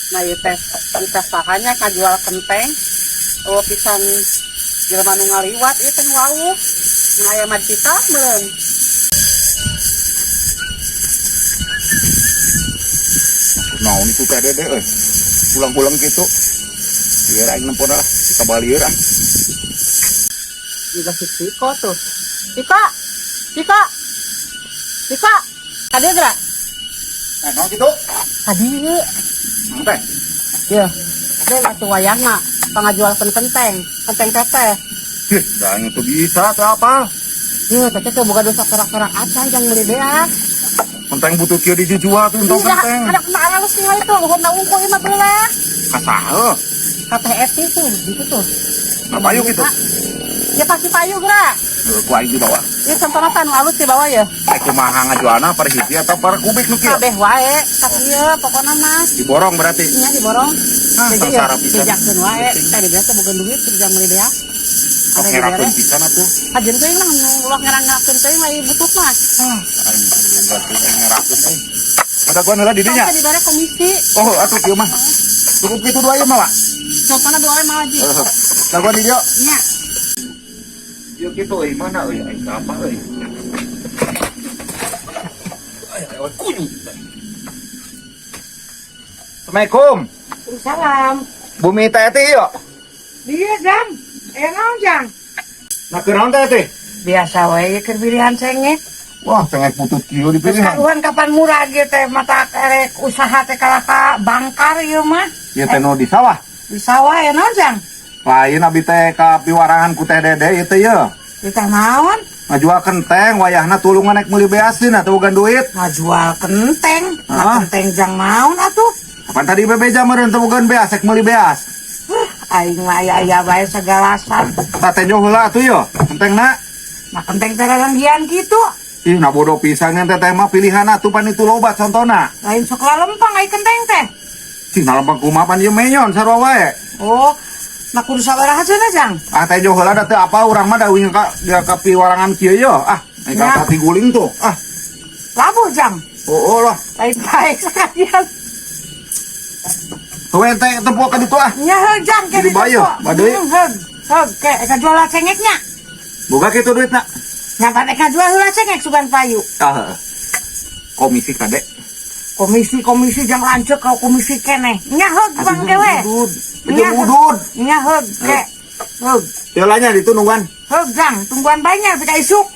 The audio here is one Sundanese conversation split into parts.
Nah, ieu teh kita sahanya kajual kenteng. Oh, pisan jelema nu ngaliwat ieu teh wawuh. Mun aya mah dititah meureun. Naon itu teh Dede euy. Pulang-pulang gitu. Biar aing nempon lah, kita balieur ah. Juga si Ciko tuh. Ciko! Ciko! Ciko! Kadieu geura? Nah, naon kitu? Kadieu. Naon teh? Yeuh. Deh atuh wayahna pangajualkeun kenteng, kenteng teteh. Hih, da aing teu bisa teh apa? Yeuh, teteh teh boga dosa perak-perak acan jang meuli beas. Kenteng butuh kieu dijual tuh entong Iya, kenteng. ada kena alus tinggal itu, luhurna unggul ieu mah belah. Ka saha? Ka Teh Eti tuh, gitu tuh. Nah, payu gitu. Ya pasti payu geura. Heuh, ku aing dibawa. Ieu contohna teh anu alus dibawa ya. Eh, kumaha ngajualna per hiji atau per kubik nu kieu? Kabeh wae, sakieu pokona mah. Diborong berarti. Nya diborong. Ah, Jadi ya, sengsara pisan. Bejakeun wae, teh dibere teh boga duit jang meuli beas. Kok ngerakeun pisan atuh. Kajen teuing lah ulah ngerang-ngerakeun teuing lah butuh mah. Ah, aing teh aing ngerakeun euy. Mata gua heula di dinya. Sampai dibere komisi. Oh, atuh kieu mah. Cukup kitu dua ieu mah, Pak. Contohna dua mah aja. Heeh. Lah gua di dieu. Nya. Ieu kitu euy, mana euy aing apa euy. Ay, lewat kunyung. Assalamualaikum. Salam. Bumi Teh Eti ieu. Iya, Jang. Eh, naon, Jang? Nah, kunaon Teh Eti? Biasa wae keur pilihan cengek. Wah, cengek butut kieu Terus dipilihan. karuan kapan murah gitu teh mata erek usaha teh kalah ka bangkar ieu mah. Ieu teh nu di sawah. Di sawah ya naon, Jang? Lain abi teh ka piwarangan ku Teh Dede ieu teh ye. Di teh naon? Ngajual kenteng wayahna tulungan naik meuli beasin atau bukan duit. Ngajual kenteng. Ah. Nah, kenteng jang naon atuh? Kapan tadi bebeja meureun teu bogaan beas ek meuli beas. Aing mah aya-aya bae sagalasan. Tah tenjo heula atuh yo, kentengna. Nah, kenteng teh raranggian kitu. Ih, nah bodoh pisan ngan teteh mah pilihan atuh pan itu loba contona. Lain sok lalempang ai kenteng teh. Cing lempang kumaha pan ieu menyon sarua wae. Oh, nah kudu sabaraha cenah, Jang? Ah tenjo heula da teu apa urang mah da uing ka dia ka piwarangan kieu yo. Ah, aing Ya. ka guling tuh. Ah, Labuh, Jang. oh, oh lah. Lain bae sakalian. Tuh ente tempo ka ditu ah. Nya heug, Jang, ke Jadi bayo, badai. Heug, heug, ke kajual cengeknya. Boga kitu duitna. Nyampan ek ngajual heula cengek sugan payu. Ah, heeh. Komisi kade. Komisi-komisi jang lanceuk kau komisi keneh. Nya heug bang gewe. Udud. Nya Jeung udud. Nya heug ke. Heug. Heula nya ditu nungguan. Heug jang, tungguan banyak pika isuk.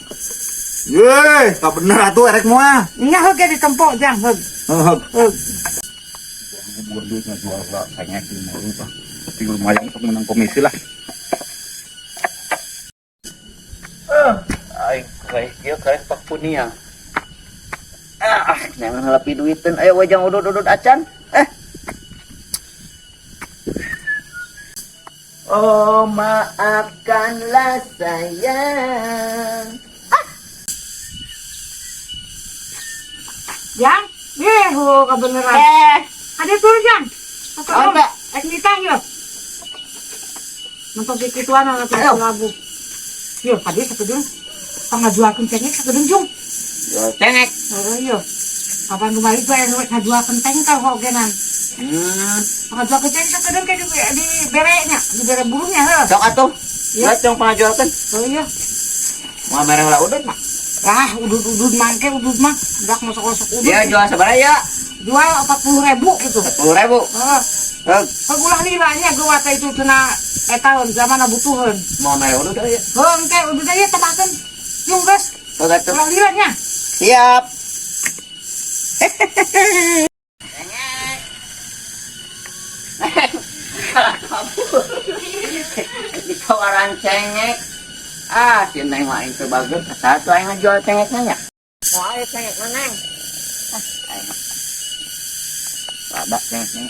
Ye, tak bener atuh erek moal. Nya heug ge ditempo jang heug. Heeh. Heug. Buat duit ngajual lah cengek di mulut ah. Tapi lumayan untuk menang komisi lah. Aing kayak kieu karek pak punia. Ah, jangan halapi duiteun. Ayo we jang udud-udud acan. Eh. Oh, maafkanlah sayang. Jang, ye ho kabeneran. Eh, Ada turun jang. Oh, Mbak. Ek nitah yo. Mentok kikituan ana tuh Ayo. labu. Yo, tadi sakedeung pangajualkeun cengek sakedeung jung. Jual cengek. Heeh yo. Kapan kemarin tuh yang ngajual kenteng ka hogenan. Pangajualkeun cengek sakedeung ke di berenya, di bere burungnya heuh. Sok atuh. Iya. Lah cong pangajualkeun. Oh iya. Moal mere heula udud mah. Lah, udud-udud mangke udud mah, dak masuk-masuk udud. Dia jual sabaraha ya? Jual 40.000 gitu. 40.000. Heeh. Heug. Pagulah lilanya gua teh itu cenah eta zaman butuheun. Moal mere udud euy. Heuh, engke udud aja tambahkeun. Yung geus. Sok atuh. Ulah lilanya. Siap. Kalah kabur. Ditawaran cengek. Ah, si Neng mah aing teu bagus. Satu aing ngajual cengeknya nya. Mau aya cengek mah, Neng. Ah, aing mah. Lada cengeknya.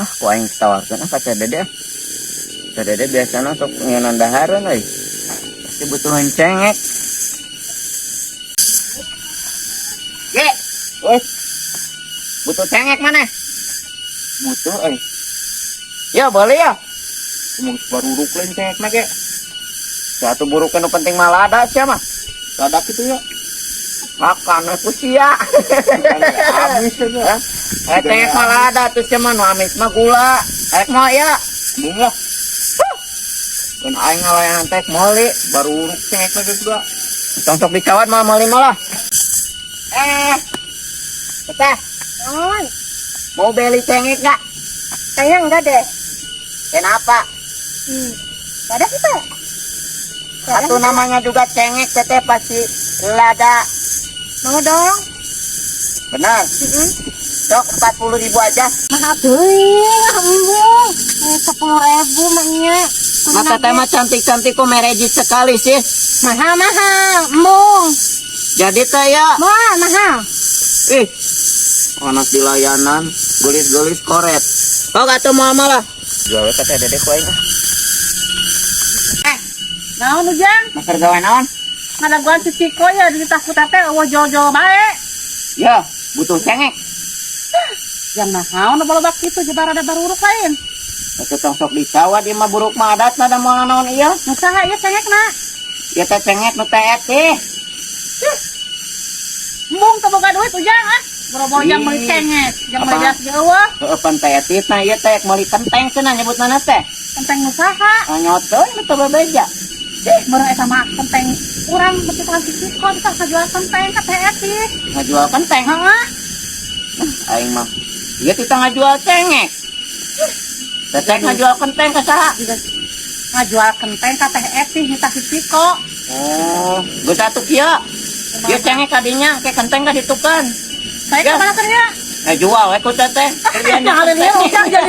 Ah, ku aing tawarkeun ah ka Ca Dede. Ca Dede biasana sok ngeunaan dahareun euy. Pasti butuhan cengek. Ye, wes. Butuh cengek mana? Butuh euy. Ya boleh ya. Mau baruruk lain cengek mah ge. Satu buruk nu penting mah lada sia mah. Lada kitu ya. Makan aku sia. Habis aja. Hah? Cengek mah lada tuh sia mah nu amis mah gula. Rek mau ya? Bunga. Kan aing ngalayanan teh meuli baru uruk cengek mah geus juga. Tong sok dicawat mah meuli mah lah. Eh. Teteh, Naon? Mau beli cengek gak? Kayaknya enggak deh. Kenapa? Gak ada sih, Pak. Satu namanya juga cengek, teteh pasti lada. Mau dong. Benar. Sok 40.000 aja. Mahal teuing, embung. 10.000 mah nya. Mata teteh mah cantik-cantik kok merejit sekali sih. Mahal mahal, embung. Jadi teh ya. Mahal mahal. Ih, panas di layanan, gelis-gelis koret. Kau gak tuh mau lah. Jual ke teh dedek ku aing ah. Eh, naon Ujang? Masker gawe naon? Ngadaguan si Ciko ya di takut teh euweuh jol-jol bae. Ya, butuh cengek. Yang naon loba kitu jebar ada baruruk lain. Atuh tong sok dicawa dia mah buruk mah adat ada mau naon iya. Nu saha ieu cengekna? Ya teh cengek nu teh etih. Embung teu boga duit Ujang ah. Boro-boro jang meuli cengek, jang meuli Apa? gas ge euweuh. Heeh, pan teh etih nah ieu teh meuli kenteng cenah nyebutna teh. Kenteng nu saha? Nyoteun nu bebeja. Ih, meureun eta mah kenteng urang beuki si Ciko bisa ngajual kenteng ka teh etih. Ngajual kenteng. Heeh. Aing mah. Ieu kita ngajual cengek. Teteh ngajual kenteng ke saha? Ngajual kenteng ka teh etih nitah si Ciko. Oh, geus atuh kieu. Ieu cengek kadinya, ke kenteng ka ditukeun. Saya Ya. ke mana kerja? Jual we ku teteh. Jangan lieur Ujang jadi.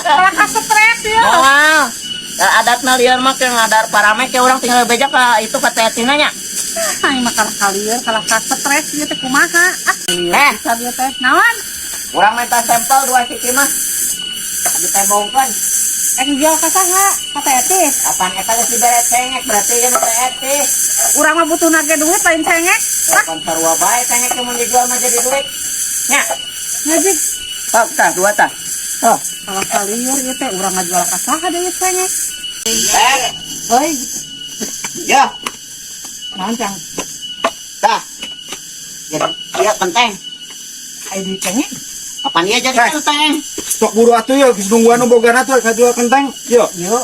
Kalah ka stres ya. Moal. Da adatna lieur mah ke ngadar parame ke urang tinggal beja ka itu ka teh etina nya. Aing mah kalah kalieur, kalah ka stres ieu teh kumaha? Ah, Eh, bisa ieu teh. Naon? Urang minta sampel dua siki mah. Ditembongkeun. Eh jual ka saha? Ka teh etih. Apaan eta geus dibere cengek berarti ieu nu teh etih. Urang mah butuh nage duit lain cengek. Ah, Kapan sarua bae cengek mun dijual mah jadi duit. Nya. Ngajik. Tok tah dua tah. Oh. Kalah kalieur ieu teh urang ngajual ka saha deui cengek. Eh, Hoi, ya, naon Cang? Tah. Jadi iya kenteng. Ai duit cengek. Apaan iya jadi Eh. kenteng? Sok buru atuh ya, geus nungguan nu bogana tuh kajual kenteng. Yo. Ieu,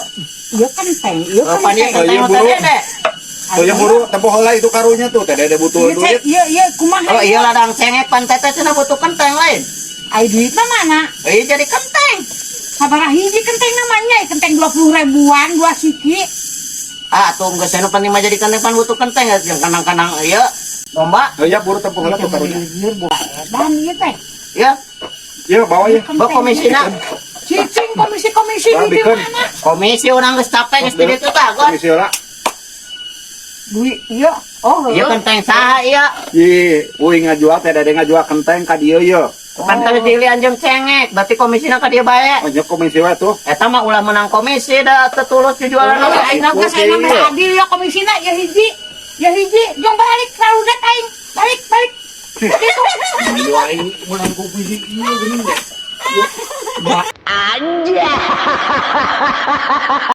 ieu kenteng, ieu Apaan iya kenteng. kenteng Iya, nu buru. teh dede? Oh ya buru, tempo heula itu karunya tuh, teh dede butuh Ieu duit. cek, ieu ieu kumaha? Oh iya ladang cengek pan teteh cenah butuh kenteng lain. Ai duitna mana? Iya jadi kenteng. Sabaraha hiji kenteng namanya? Kenteng 20 ribuan, dua siki. Ah, tuh geus anu penting mah jadi kenteng pan butuh kenteng ya yang kanang-kanang ieu domba. Oh ya buru tempo heula tuh karunya. Lieur buah edan ieu teh. Ya, Yo bawa ya. bawa komisina. Cicing komisi-komisi Bang, di bikeun. mana? Komisi urang geus capek geus di ditu tah, Gon. Komisi heula. Duit ieu. Oh, Ieu kenteng saha ieu? Ih, uing ngajual teh dede ngajual kenteng ka dieu ye. Kan tadi dilian jeung cengek, berarti komisina ka dieu bae. Oh nya komisi we tuh. Eta mah ulah menang komisi da teu tulus jualan Oh, aing mah geus aing mah adil ya komisina ya hiji. Ya hiji, jong balik karudet aing. Balik, balik. Gitu. Ayo aing menang komisi ieu geuning. Anjay.